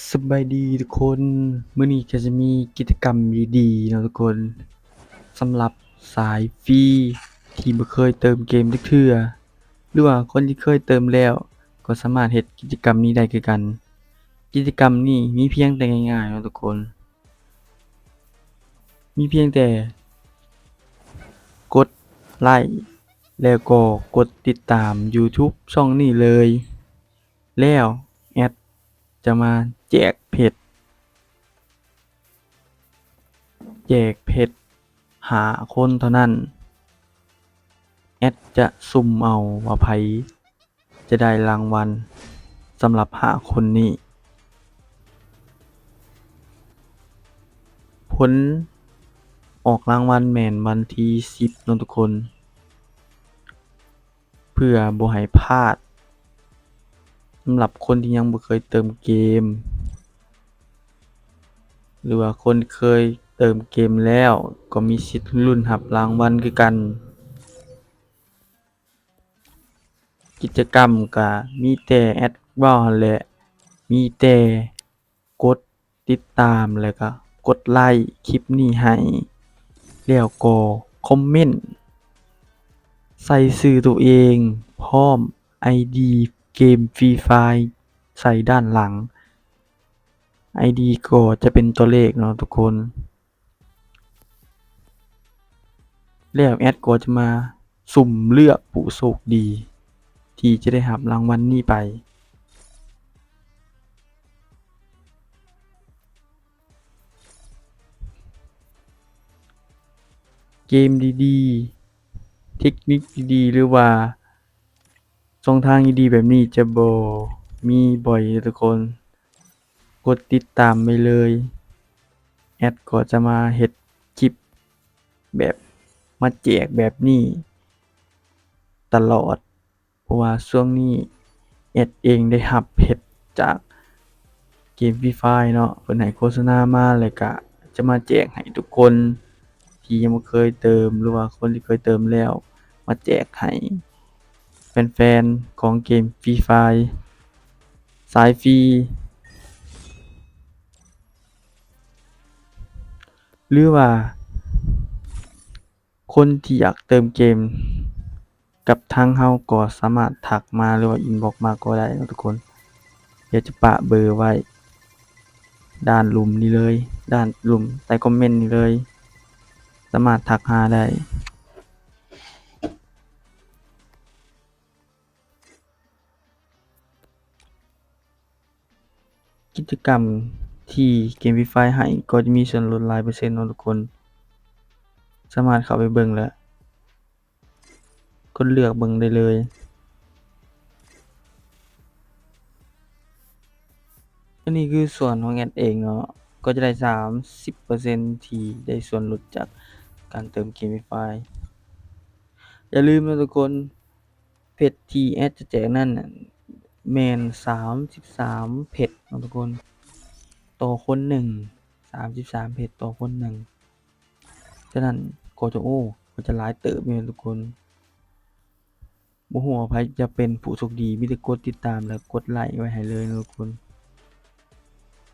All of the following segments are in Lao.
ສະບາຍດີທຸກຄົນ, ມື້ນີ້ກໍຈະມີກິດຈະກຳດີໆເນາະທຸກຄົນ, ສຳລັບສາຍຟຣີທີ່ບໍ່ເຄີຍເຕີມເກມຈັກເທື່ອ ຫຼືວ່າຄົນທີ່ເຄີຍເຕີມແລ້ວກໍສາມາດເຮັດກິດຈະກຳນີ້ໄດ້ຄືກັນ. ກິດຈະກຳນີ້ມີພຽງແຕ່ງ່າຍໆເນາະທຸກຄົນ, ມີພຽງແຕ່ກົດໄລ້ ແລ້ວກໍກົດຕິດຕາມ YouTube ຊ່ອງນີ້ເລີຍ. ແລ້ວແອັດຈະມາແຈກເພັດ, ແຈກເພັດຫ້າຄົນເທົ່ານັ້ນ. ແອັດຈະສຸ່ມເອົາວ່າໃຜຈະໄດ້ລາງວັນສຳລັບຫ້າຄົນນີ້. ຜົນອອກລາງວັນແມ່ນວັນທີສິບເນາະທຸກຄົນ. ເພື່ອບໍ່ໃຫ້ພາດ ສຳລັບຄົນທີ່ຍັງບໍ່ເຄີຍເຕີມເກມ ຫຼືວ່າຄົນເຄີຍເຕີມເກມແລ້ວກໍມີສິດລຸ້ນຮັບລາງວັນຄືກັນ. ກິດຈະກຳກະມີແຕ່ແອັດເວົ້າຫັ້ນແຫຼະ, ມີແຕ່ ກົດຕິດຕາມ ແລ້ວກະກົດໄລ້ຄລິບນີ້ໃຫ້, ແລ້ວກໍຄອມເມັນໃສ່ຊື່ໂຕເອງ ພ້ອມໄອດີເກມຟຣີຟາຍໃສ່ດ້ານຫຼັງ. ໄອດີກໍຈະເປັນຕົວເລກເນາະທຸກຄົນ. ແລ້ວແອັດກໍຈະມາສຸ່ມເລືອກຜູ້ໂຊກດີທີ່ຈະໄດ້ຮັບລາງວັນນີ້ໄປ. ເກມດີໆ ເທັກນິກດີໆ ຫຼືວ່າຊ່ອງທາງດີໆແບບນີ້ຈະບໍ່ມີບ່ອຍເດີທຸກຄົນ. ກົດຕິດຕາມໄວ້ເລີຍ. ແອັດກໍຈະມາເຮັດຄລິບແບບມາແຈກແບບນີ້ຕະຫຼອດ, ເພາະວ່າຊ່ວງນີ້ແອັດເອງໄດ້ຮັບເຮັດຈາກເກມຟຣີຟາຍເນາະ, ເພິ່ນໃຫ້ໂຄສະນາມາ ແລ້ວກະຈະມາແຈກໃຫ້ທຸກຄົນທີ່ຍັງບໍ່ເຄີຍເຕີມ ຫຼືວ່າຄົນທີ່ເຄີຍເຕີມແລ້ວ ມາແຈກໃຫ້ແຟນໆຂອງເກມຟຣີຟາຍ ສາຍຟຣີ ຫຼືວ່າຄົນທີ່ຢາກເຕີມເກມກັບທາງເຮົາກໍສາມາດທັກມາ ຫຼືວ່າອິນບັອກມາກໍໄດ້ເນາະທຸກຄົນ. ດຽວຈະປະເບີໄວ້ດ້ານລຸ່ມນີ້ເລີຍ, ດ້ານລຸ່ມໃຕ້ຄອມເມັນນີ້ເລີຍ, ສາມາດທັກຫາໄດ້. ກິດຈະກຳທີ່ເກມຟຣີຟາຍໃຫ້ກໍຈະມີສ່ວນຫຼຸດຫຼາຍເປີເຊັນເນາະທຸກຄົນ, ສາມາດເຂົ້າໄປເບິ່ງ ແລະ ກົດເລືອກເບິ່ງໄດ້ເລີຍ. ອັນນີ້ຄືສ່ວນຂອງແອັດເອງເນາະ, ກໍຈະໄດ້ສາມສິບເປີເຊັນທີ່ໄດ້ສ່ວນຫຼຸດຈາກການເຕີມເກມຟຣີຟາຍ. ຢ່າລືມເນາະທຸກຄົນ, ເພັດທີ່ແອັດຈະແຈກນັ້ນແມ່ນສາມສິບສາມເພັດເນາະທຸກຄົນ, ຕໍ່ຄົນໜຶ່ງ, ສາມສິບສາມເພັດຕໍ່ຄົນໜຶ່ງ. ສະນັ້ນກໍຈະ ໂອ້ ກໍຈະຫຼາຍເຕີບຢູ່ທຸກຄົນ. ບໍ່ຮູ້ວ່າໃຜຈະເປັນຜູ້ໂຊກດີ, ມີແຕ່ກົດຕິດຕາມ ແລະ ກົດໄລ້ໄວ້ໃຫ້ເລີຍເນາະທຸກຄົນ.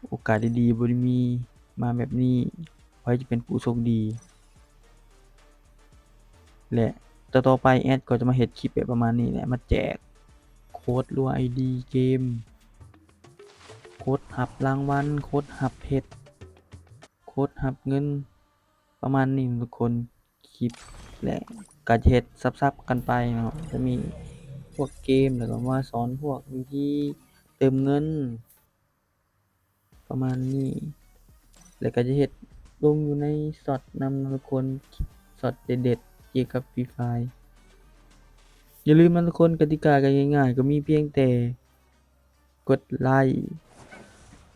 ໂອກາດດີໆບໍ່ໄດ້ມີມາແບບນີ້, ໃຜຈະເປັນຜູ້ໂຊກດີ. ແລະ ຕໍ່ໆໄປແອັດກໍຈະມາເຮັດຄລິບແບບປະມານນີ້ແຫຼະ, ມາແຈກໂຄດ ຫຼືວ່າໄອດີເກມ, ກົດຮັບລາງວັນ, ກົດຮັບເພັດ, ກົດຮັບເງິນ ປະມານນີ້ທຸກຄົນ, ຄລິບ ແລະ ກະຈະເຮັດສັບໆກັນໄປເນາະ, ຈະມີພວກເກມ ແລ້ວກໍມາສອນພວກວິທີເຕີມເງິນ ປະມານນີ້, ແລ້ວກໍຈະເຮັດລົງຢູ່ໃນຊັອດນຳເນາະທຸກຄົນ, ຊັອດເດັດໆກ່ຽວກັບຟຣີຟາຍ. ຢ່າລືມນະທຸກຄົນ, ກະຕິກາກໍງ່າຍໆ, ກໍມີພຽງແຕ່ ກົດໄລ້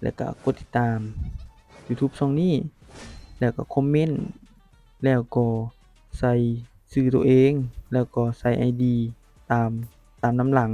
ແລ້ວກໍກົດຕິດຕາມ YouTube ຊ່ອງນີ້ ແລ້ວກໍຄອມເມັນ ແລ້ວກໍໃສ່ຊື່ຕົວເອງ ແລ້ວກໍໃສ່ໄອດີຕາມ ຕາມນຳຫຼັງ